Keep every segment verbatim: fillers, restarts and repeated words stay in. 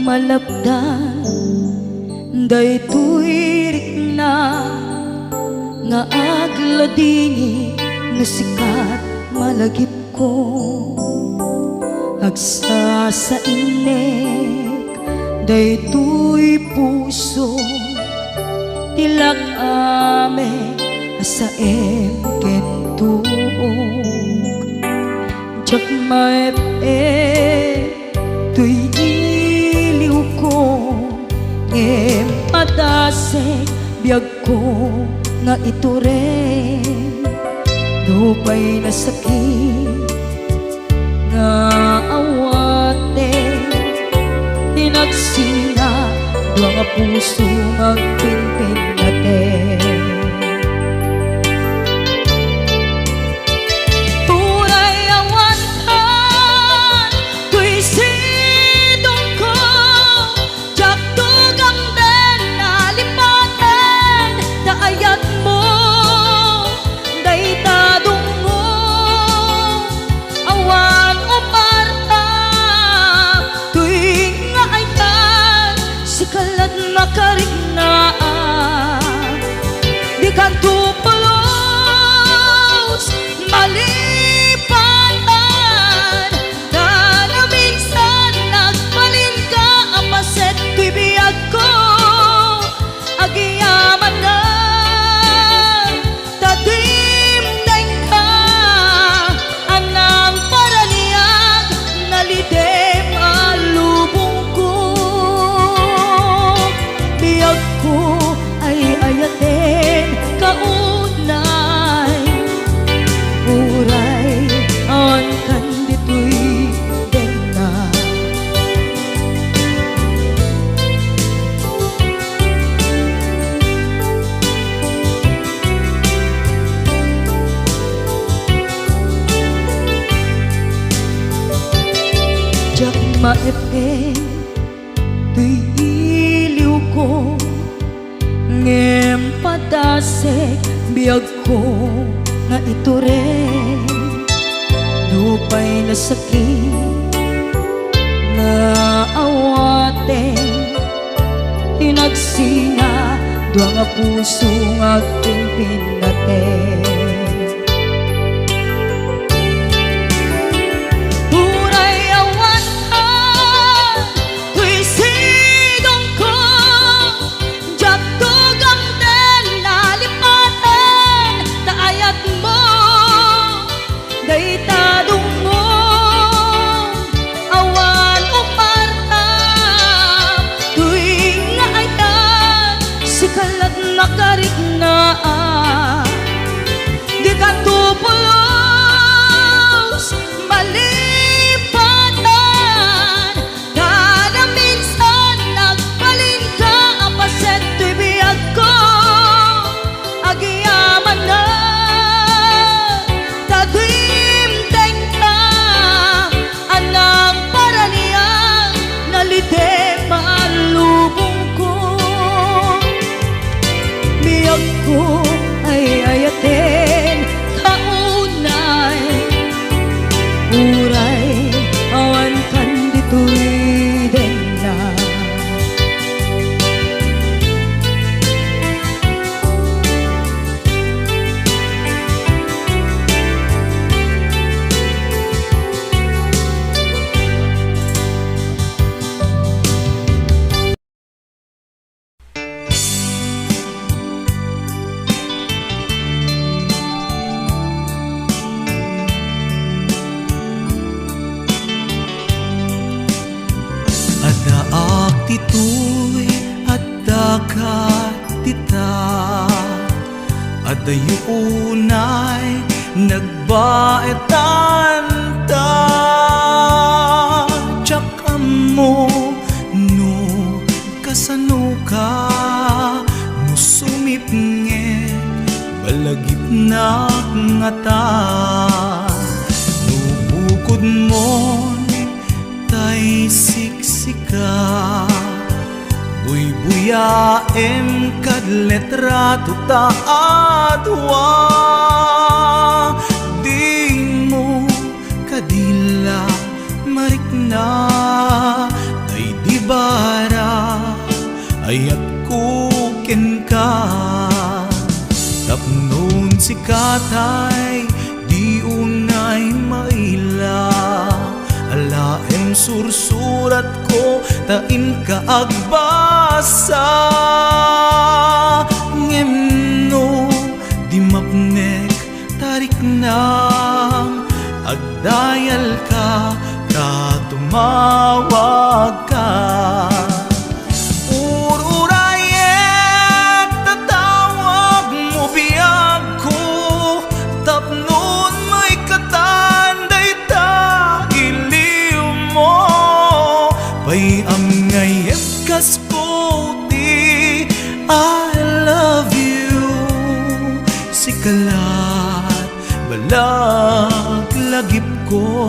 Malapdan daytoy rikna nga agladingit no sikat malagipko. Agsasainek daytoy puso, ti lak-amek a saem ken tuok. Diak maep-ep toy iliwko, ngem padasek biagko nga itureng. Nupay nasakit nga awaten, ti nagsina dua nga puso nga agpinpinnaten. Uray awan kan toy sidongko, diak tugamden a lipaten ta ayatmo dayta dungngo. Awan uparta toy nga ayat, sika la't makariknaan. Dikanto pulos malipatan, ta naminsan nagbalinka a paset toy biagko. Agyamanak ta dimdengka, a nangparaniag, nalidem a lubongko. Biagko ay ayaten kaunay, uray awan kan ditoy denna. Diak maep-ep toy iliwko, ngem padasek biagko nga itureng. Nupay nasakit nga awaten, ti nagsina dua nga puso nga agpinpinnaten. Uray awan ka toy sidongko, diak tugamden a lipaten ta ayatmo dayta dungngo. Awan uparta toy nga ayat, sika la't makariknaan. Dikanto pulos malipatan, ta naminsan nagbalinka a paset toy biagko. Agyamanak ta dimdengka, a nangparaniag, nalidem a lubongko. Biagko ay ayaten kaunay, uray awan kan ditoy denna. Addaak ditoy, addaak dita. Adayo unay nagbaetan ta. Diak ammo no kasanoka, no sumipnget, balagipnak ngata. No bukodmon tay siksika, buybuyaem kad letrato ta a dua. Dimo kadi la marikna, tay di ba Ayatko kenka, tapnon sika tay di unay maila. Alaem sursuratko ta inka agbasa. Ngem no di mapnek tariknam, agdayalka ta tumawagka. Ururayek ta tawagmo biagko, tapnon maikatan dayta iliwmo. Pay-am nga iyebkasko ti I love you, sika lat balaglagipko.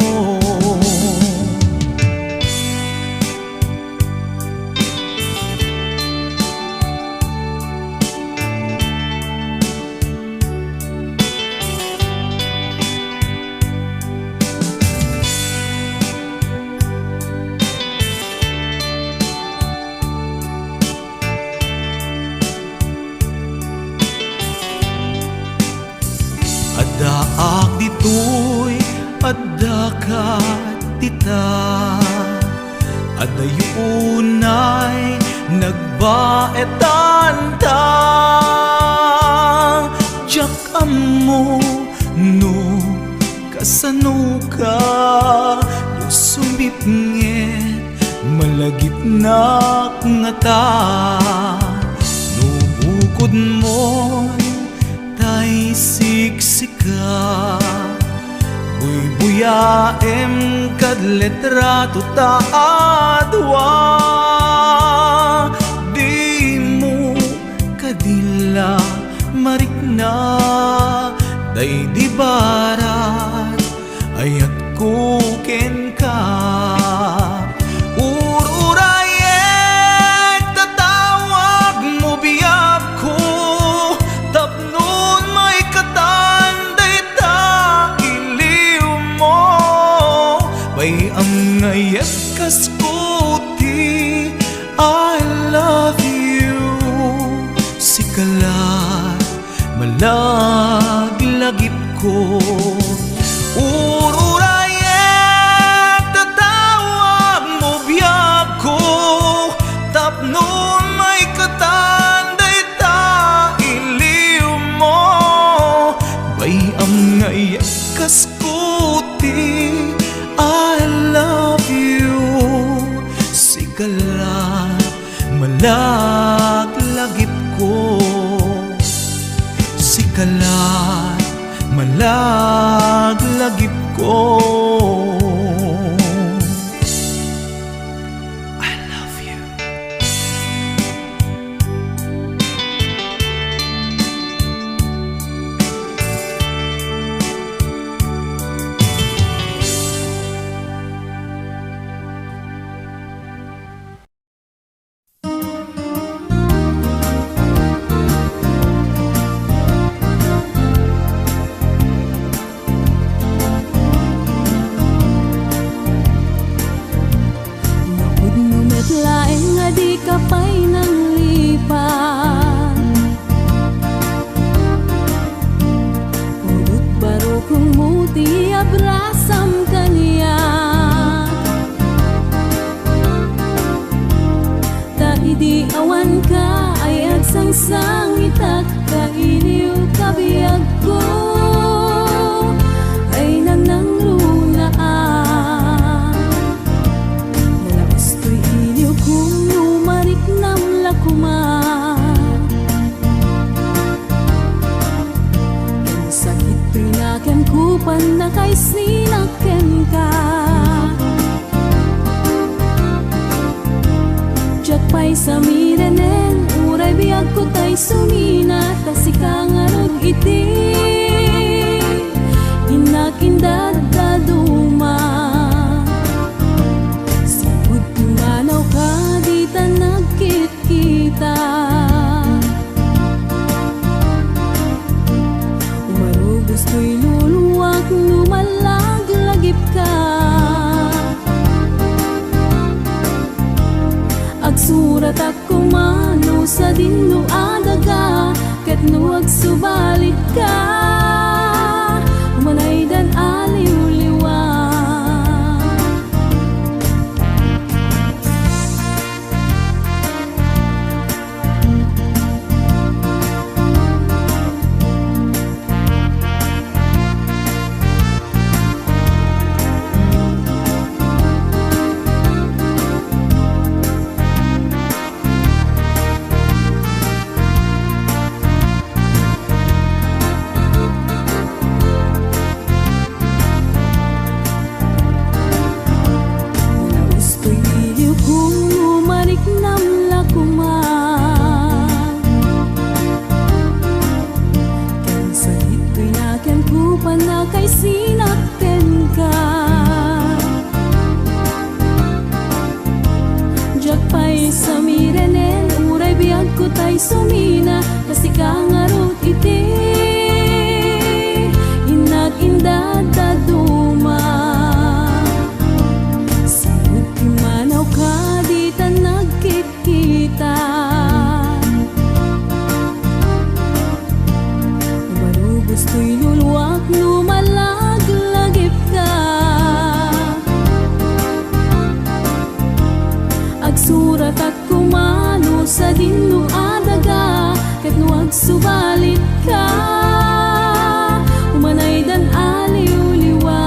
Addaak ditoy, addaka dita. Adayo unay nagbaetanta. Diak ammo no kasanoka, no sumipnget malagipnak ngata. No bukodmon tay siksika, buybuyaem kad letrato ta a dua. Dimo kadi la marikna daydi barat, ayatko kenka. Ururayek ta tawagmo biagko, tapnon maikatan dayta iliwmo. Pay-am nga iyebkasko ti I love you, sika la malaglagipko. Ururayek ta tawagmo biagko, tapnon maikatan dayta iliwmo. Pay-am nga iyebkasko ti I love you, sika la malaglagipko, sika la malaglagipko. I love you. Napudno met laeng a dika pay nanglipat. Pudot barukongmo ti abrasam kaniak. Ta idi awanka ay agsangsangitak, ta iliwka biagko ay nangnangrunaak. Nalaus toy iliwko no mariknam la koma. Ken sakit toy nakemko, pannakaisninak kenka. Diak pay samirenen, uray biagko tay sumina, ta sika ngarud iti innak indaddaduma. Sagud pumanawka, dita nagkit kita. Umarugos toy luluak no mallaglagipka. Suratak koma no sadino a daga, ket no agsubalitka, umanaydan a liwliwa. Naustoy iliwko no mariknam la koma. Ken saditoy nakenko, pannakaisinak kenka. Diak pay samirenen, uray biagko tay sumina, ta sika ngarud iti innak indadaduma. Sagut ti manawka, dita nagkitkita. Umarubos toy luluak no malaglagipka. Agsuratak koma no sadino a daga, ket no agsubalitka, umanaydan a liwliwa.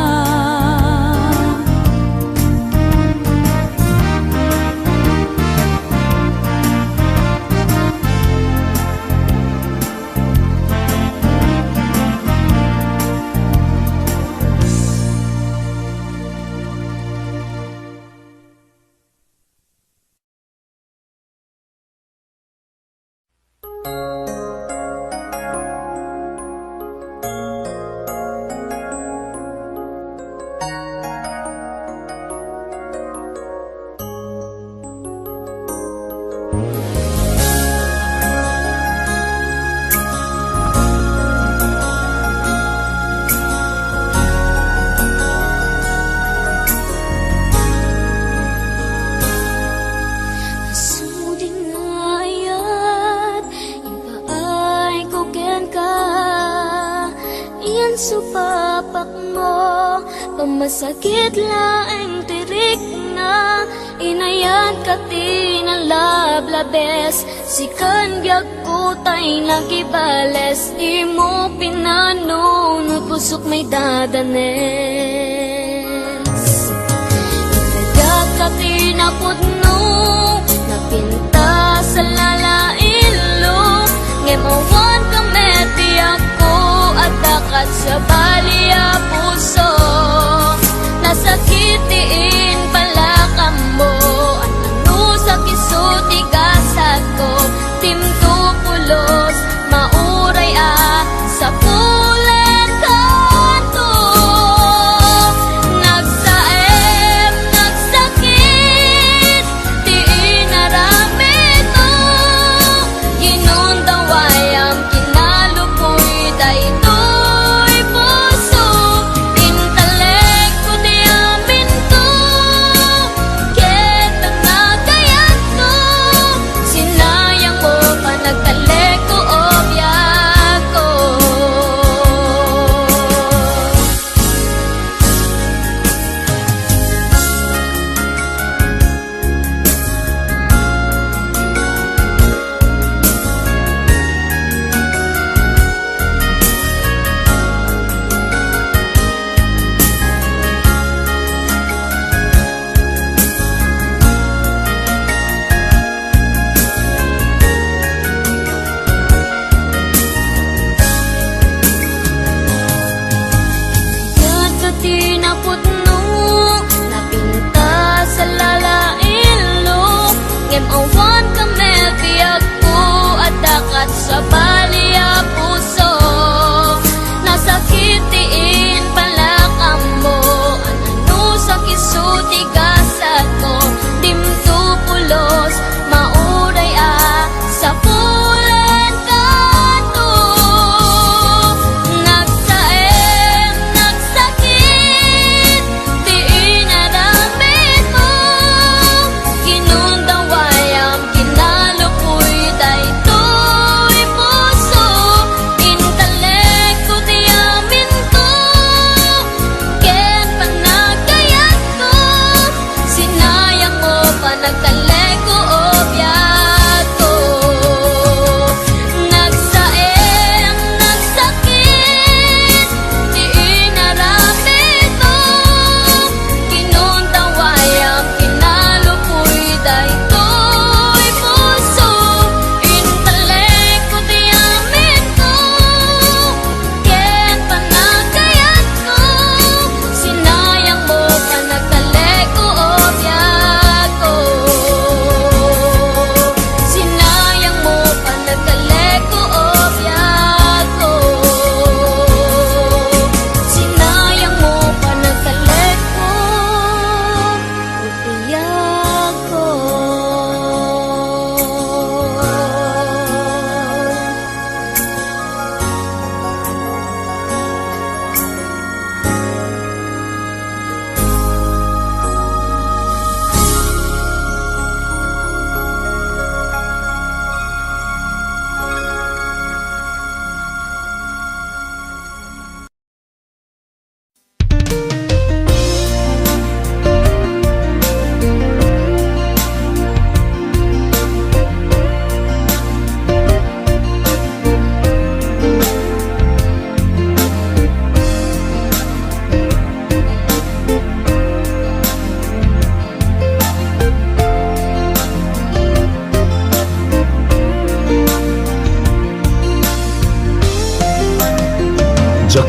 Suding ayat, ipaayko kenka, iyan supapakmo, pamasakit laeng ti rikna, inayatka ti nalablabes, sikan biagko tay nagibales, dimo pinanunot, pusok maidadanes. Inayat ka ti napudno, napintas a lalailo, ngem awan ka met ti agko, adda kat sabali a puso. Nasakit ti impalakammo, annanusam isu ti gasatko, dimto pulos, mauray a sapulen kanto. Nagsaem, nagsakit ti inaramidmo. Inundawayam, kinalupoy daytoy puso. Intalekko ti aminko, ket nagayatko. Sinayangko, panagtalekko, o biagko. Ket ti napudno, napintas a lalailo, ngem awan ka met ti agko, adda kat sabali a puso. Nasakit ti impalakammo, annanusam isu ti gasatko, dimto pulos, mauray a sapulen kanto. Nagsaem, nagsakit ti inaramidmo. Inundawayam,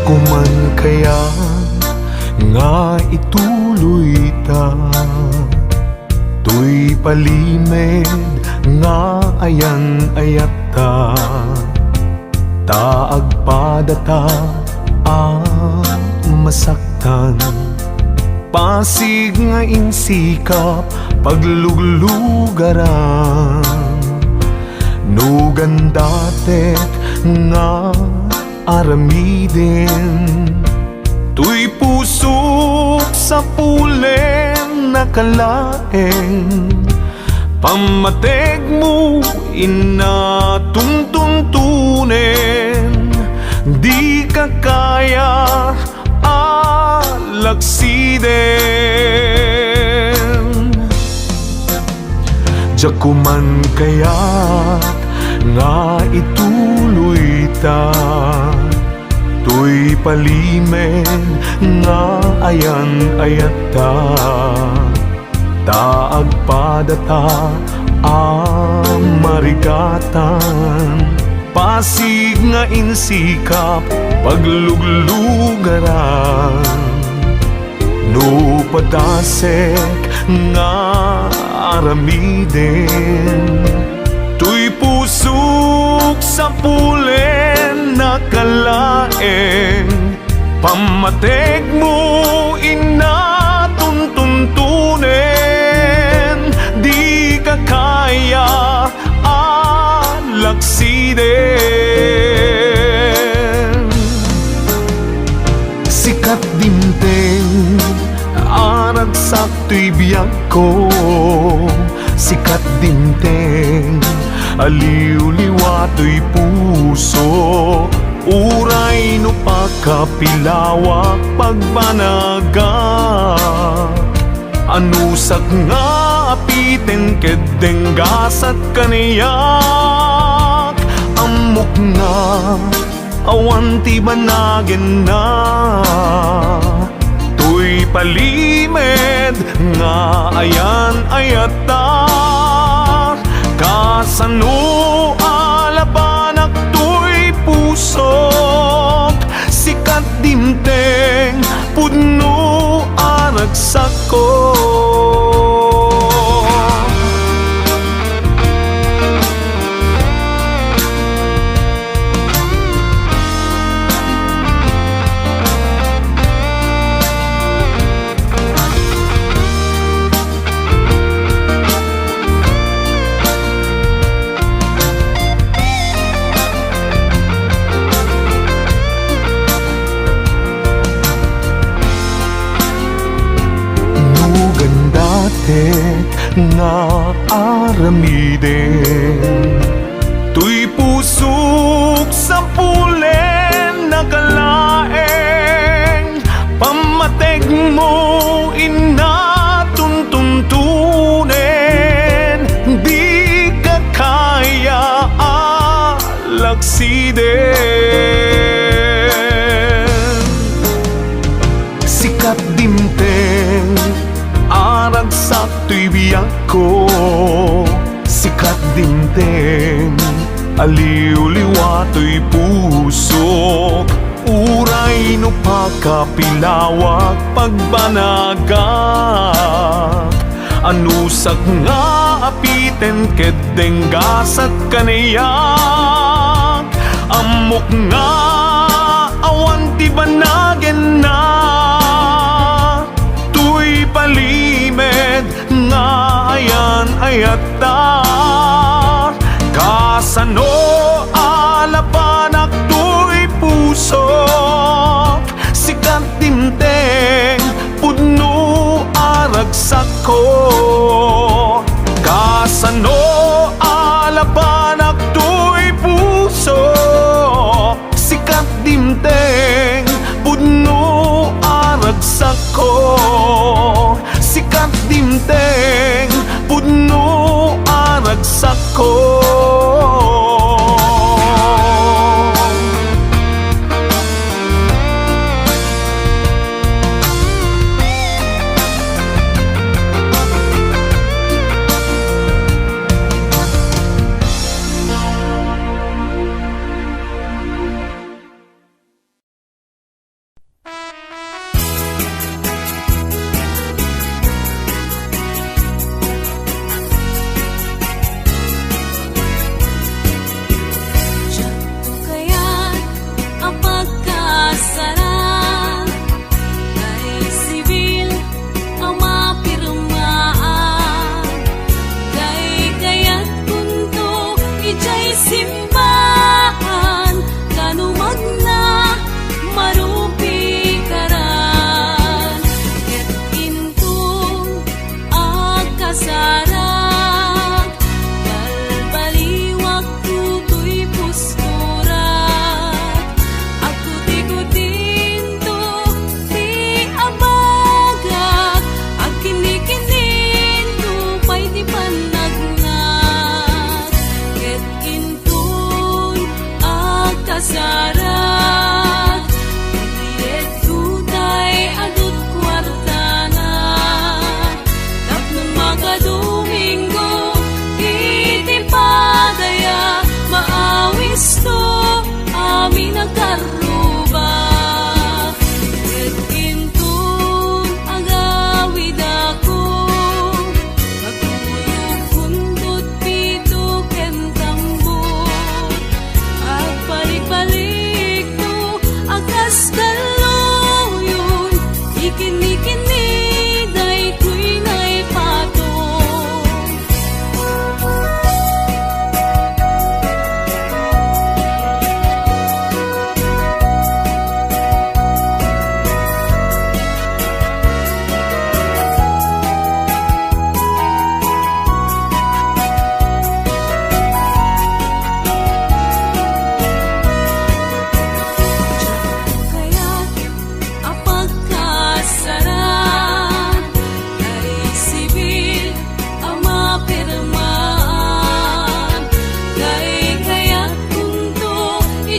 Diak man kayat nga ituloyta toy palimed nga ayan-ayatta, ta agpadata a masaktan. Pasig nga insikap pagluglugaran, no gandatek nga aramiden. Toy pusok sapulen a kalaeng, pammategmo inna tuntuntunen, dika kaya a laksiden. Diak man kayat nga ituloyta toy palimed nga ayan-ayatta, ta agpadata a marigatan. Pasig nga insikap pagluglugaran, no padasek nga aramiden. Toy pusok sapulen a kalaeng, pammategmo inna tuntuntunen, dika kaya a laksiden. Sika dimteng a ragsak toy biagko, sika dimteng a liwliwa toy puso. Uray no pakapilawak pagbanagak, anusak nga apiten ket denggasak kaniak. Ammok nga awan ti banagenna toy palimed nga ayan-ayatta. Kasano a labanak toy pusok, sika dimteng pudno a ragsakko. No gandatek nga aramiden toy pusok sapulen a kalaeng, pammategmo inna tuntuntunen, dika kaya a laksiden. Sika dimteng a ragsak toy biagko, sika dimteng a liwliwa toy pusok. Uray no pakapilawak pagbanagak, anusak nga apiten ket denggasak kaniak. Ammok nga awan ti banagenna toy palimed nga ayan-ayatta. Kasano a labanak toy pusok, sika dimteng pudno a ragsakko. Kasano a labanak toy pusok, sika dimteng pudno a ragsakko. Sika dimteng pudno a ragsakko.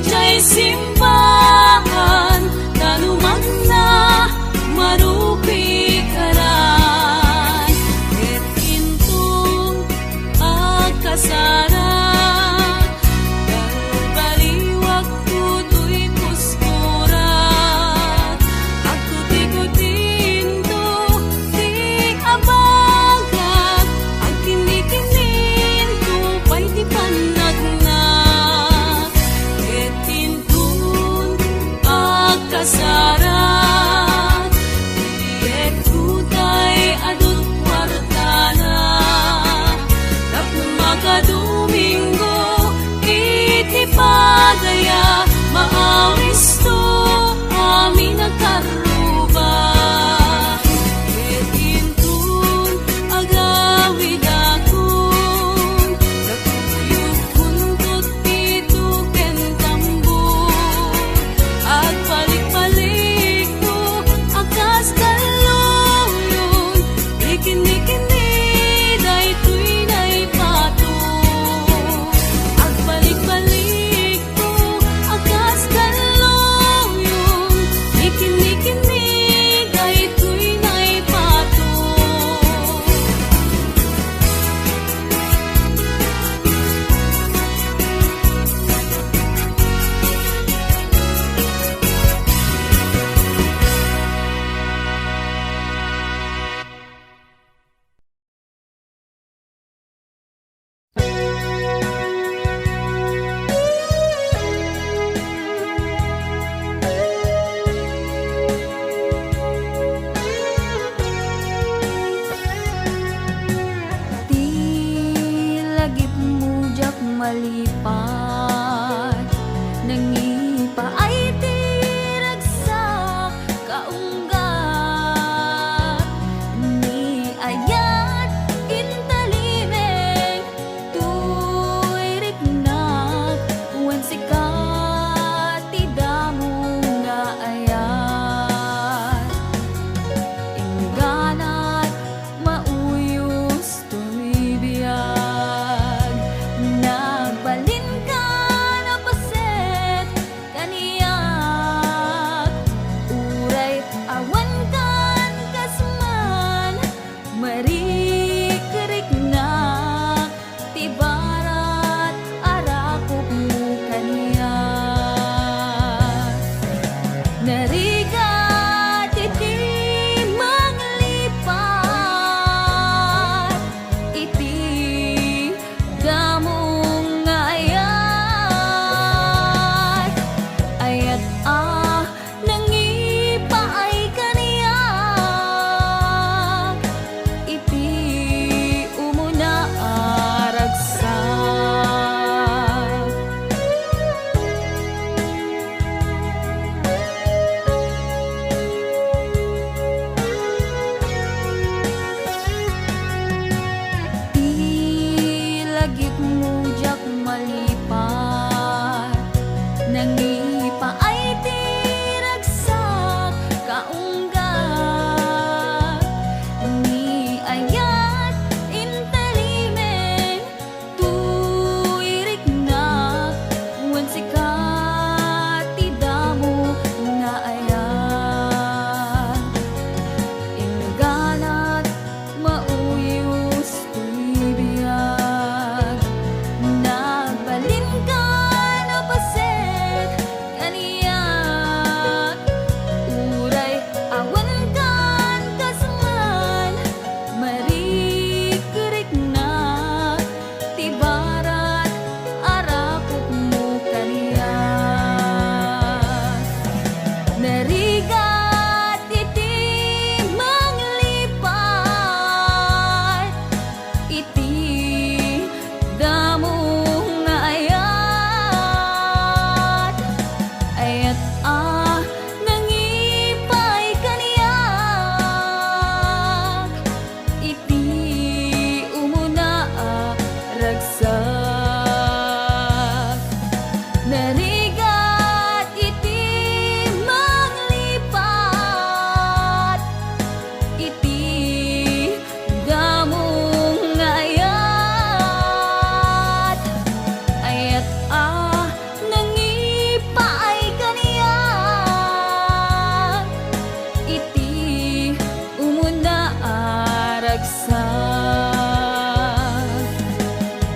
Jay simbahan, ta lumagna, marupikaran. Ket inton agkasara, balbaliwak toy puskora. Agkutikutiento ti abagak, agkinnikinniento pay ti pannakna. Ket inton agkasara, biekko tay adu kuartana. Tapno makadomingo iti padaya, maawisto amin a karruba. Ket inton agawidakon, nakuyogkon ti tuken tambor. Agbalikbalikto a kas dalluyon, ikinnikinni daytoy naipato. Agbalikbalikto a kas dalluyon, ikinnikinni daytoy naipato. Ti lagipmo diak malipat, nangipaay ti ragsak kaunggat. Ni ayat intalimeng toy riknak, wen sika ti damo nga ayat. Ingganat mauyos toy biag, nagbalinka a paset kaniak, uray awan kan kas man, marikriknak ti barat a rakopmo kaniak. Narigat iti manglipat iti damo nga ayat, ayat a nangipaay kaniak iti umuna a ragsak. Ti lagipmo diak malipat, nangipaay ti ragsak kaunggat. Ni ayat intalimeng toy riknak, wen sika ti damo nga ayat. Ingganat mauyos toy biag, nagbal-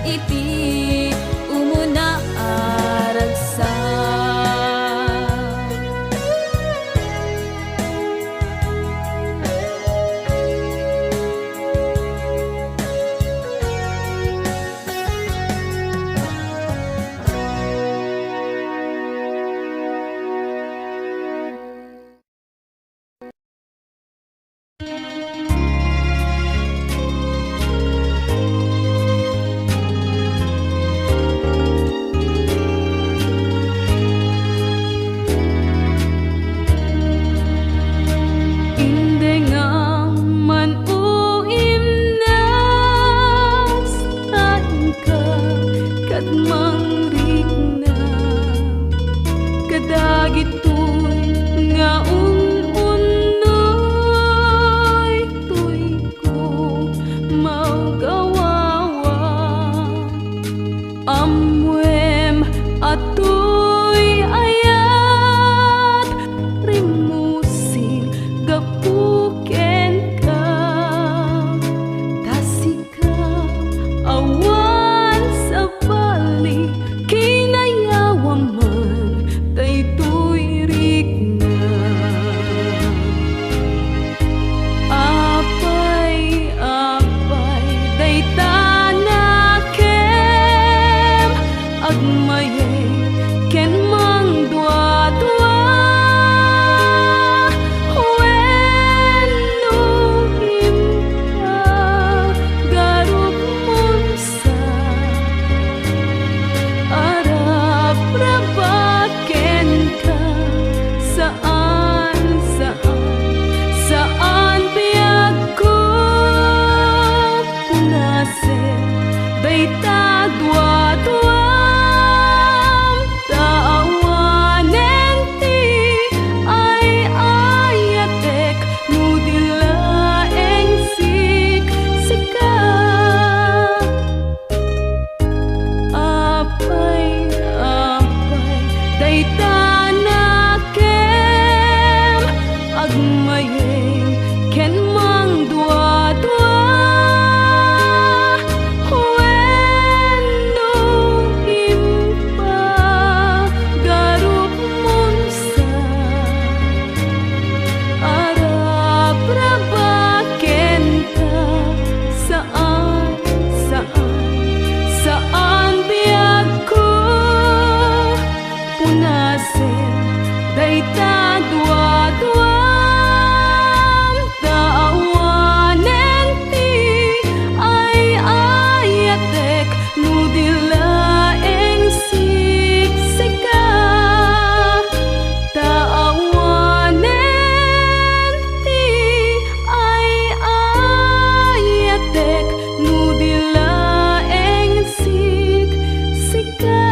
iti umuna a ragsak. Indengam man, o Imnas, ta inka ket mangrikna kadagitoy nga un-unnoy. Toy ko mawgawawa. Ammoem a toy ayat, rimmusin gapu kenka. Ta sika, awan sabali, kinayawam man daytoy rikna. Apay, apay, dayta nakem, agmayeg ken mangduadua. Wenno, impagarupmon sa arapraba kenka, saan, saan, saan biagko. Punasen dayta duaduam, ta awanen ti ay-ayatek no di laeng siksika. Apay, apay, dayta nakem, agmayeg ken mangduadua. Wenno, impagarupmon sa arapraba kenka, saan, saan, saan biagko. Punasen dayta duaduam, ta awanen ti ay-ayatek no di laeng siksika. Ta awanen ti ay-ayatek no di laeng siksika.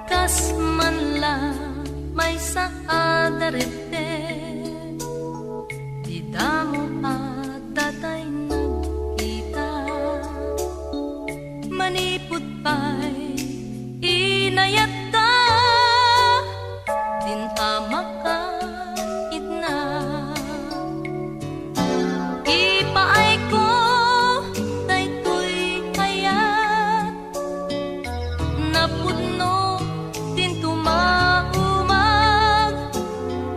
Kas man la maysa a dareddeng, ti damo a datay nagkita. Manipud pay inayatta din a makaitna. Ipaayko daytoy ayat, napudno dinto maumag,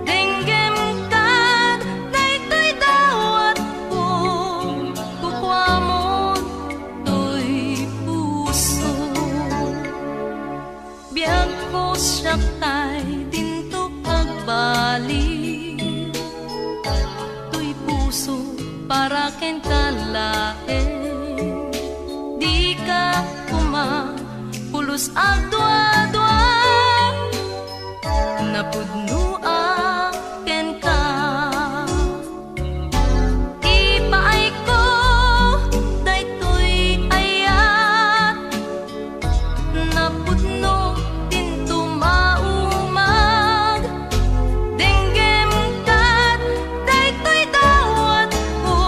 denggem kad daytoy dawatko, kukuamon toy puso. Biagko, siak tay dinto agbaliw. Toy puso para kenka laeng. Dika koma pulos agduadua. Napudno a kenka. Ipaayko daytoy ayat, napudno dinto maumag. Denggem kad daytoy dawatko,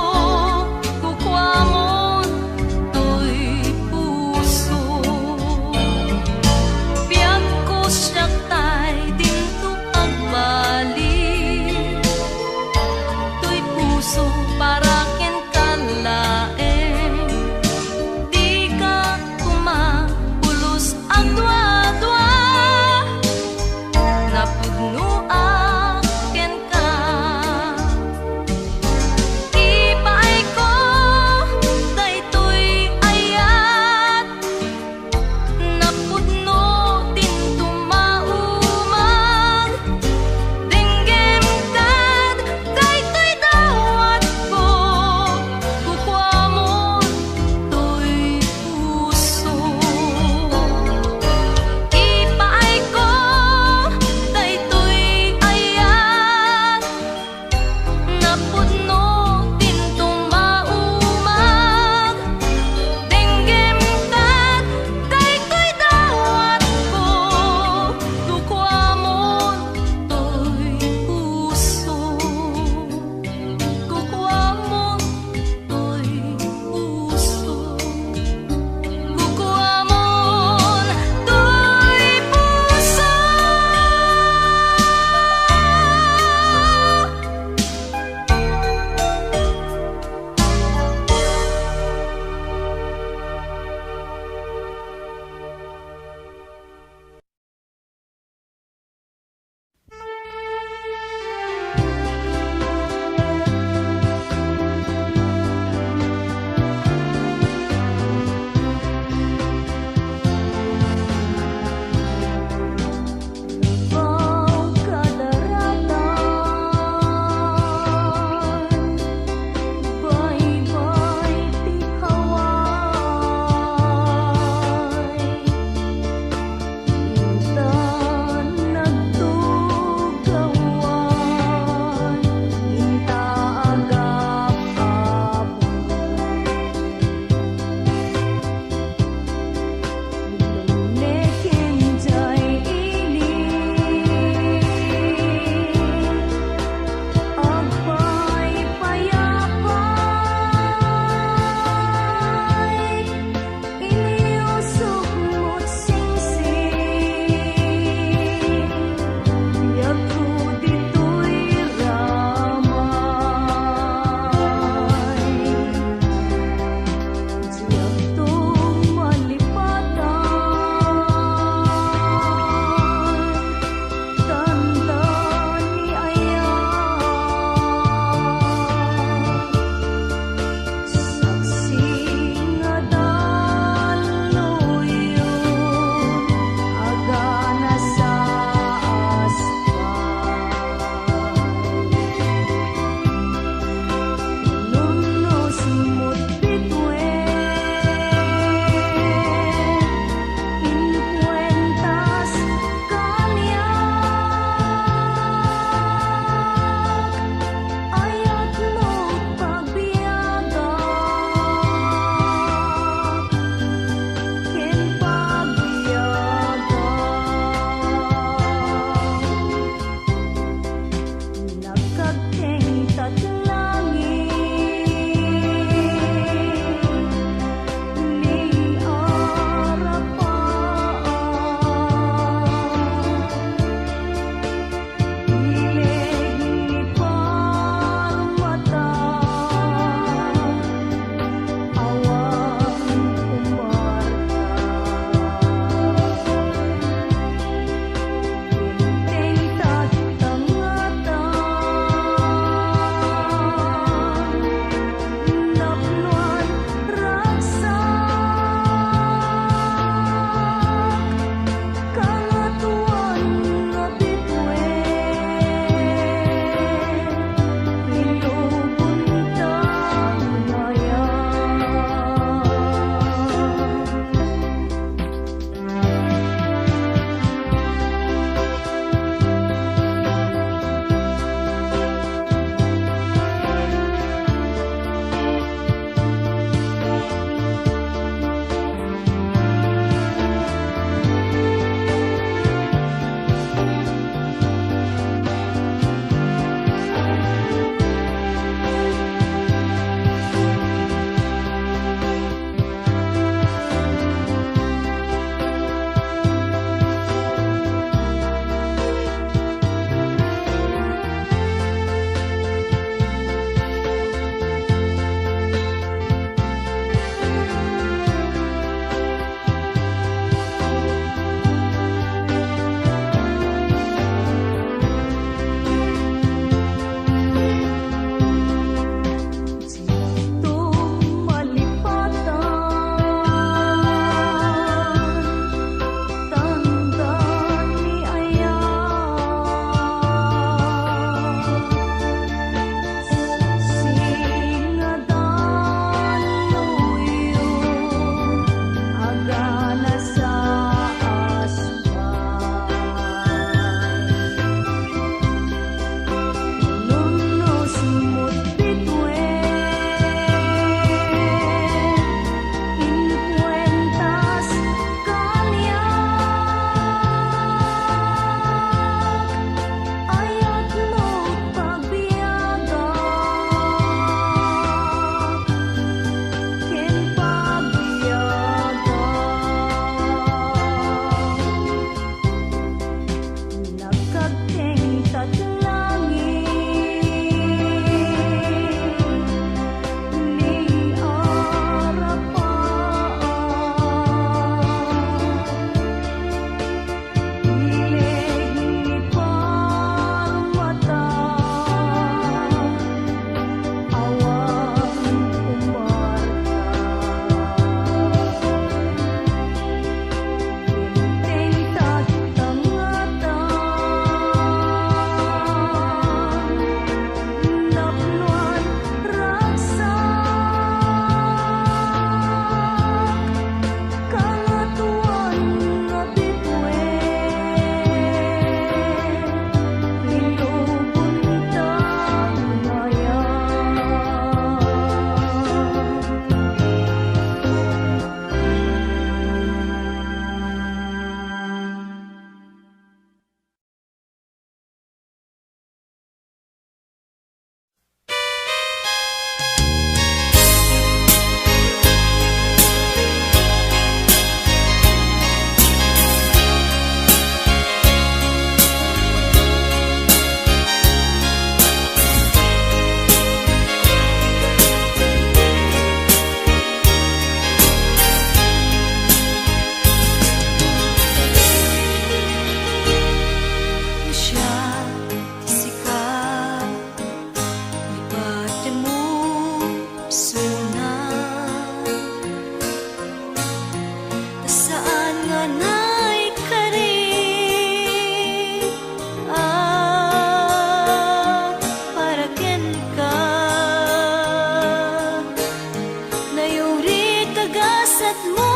mo,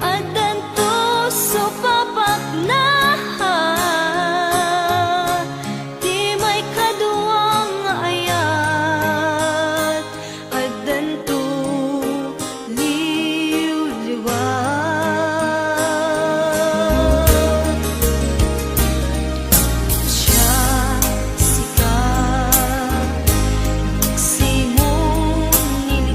addanto supapakna, ti maikadua nga ayat, addanto liwliwa. Siak, sika, nagsimon ni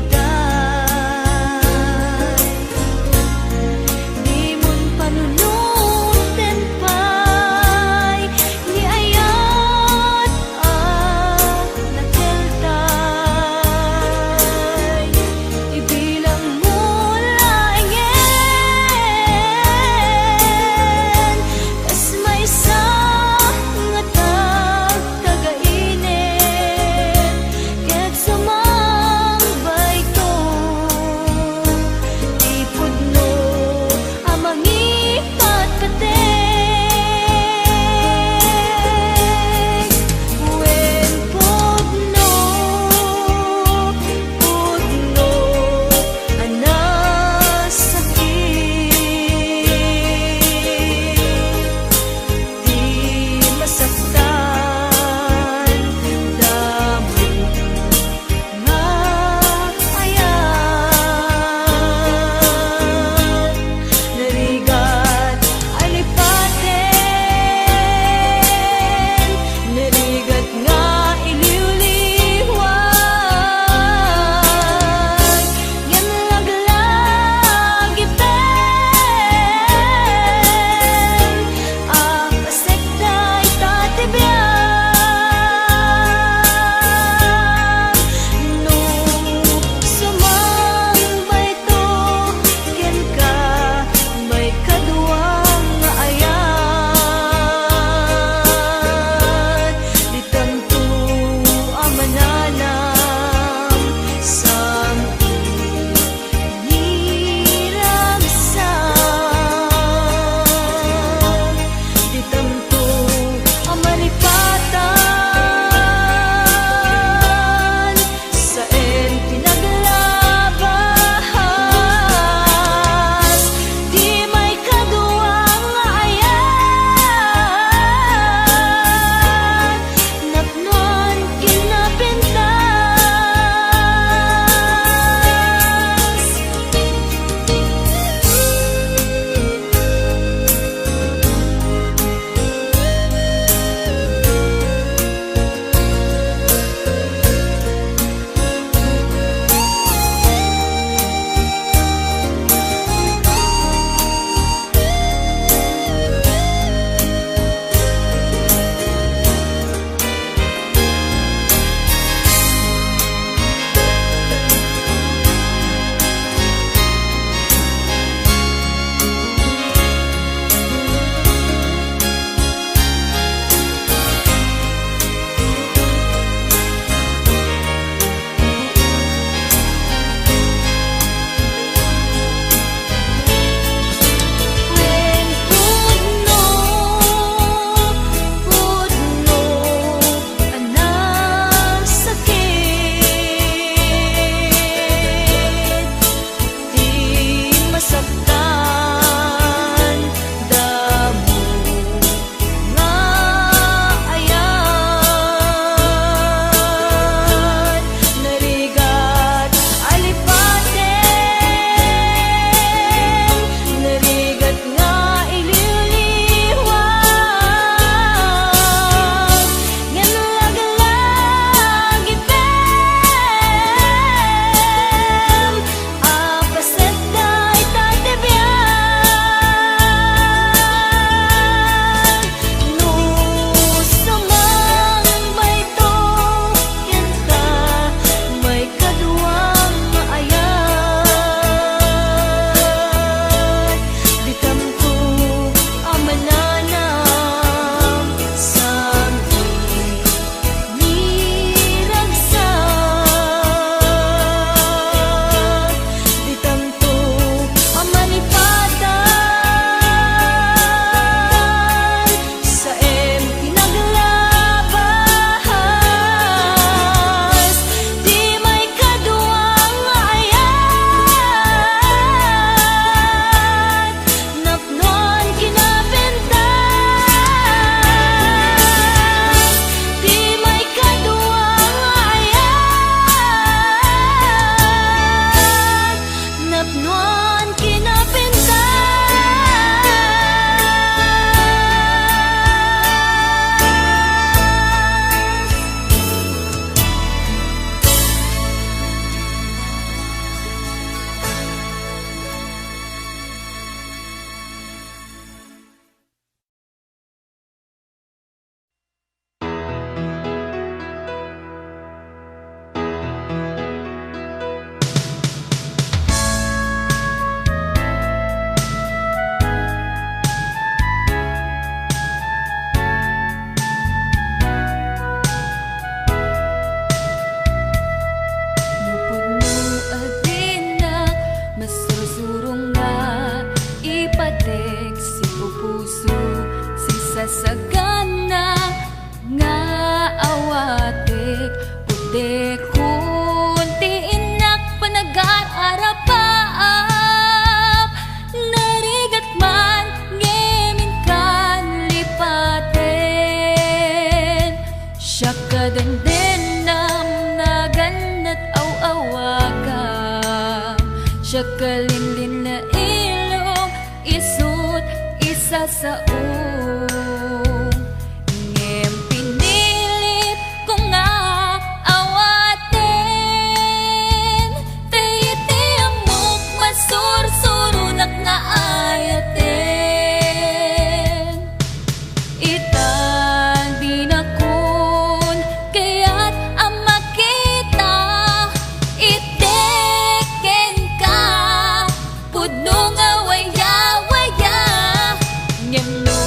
Diak kalinlinna ilong, isut' isasao. Ngem pinilit ko nga awaten, ta iti ammok masursuronak nga ayaten. Ita dinakon kayat a makita, iti kenka pudno nga waya-waya. Ngem no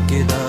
kita.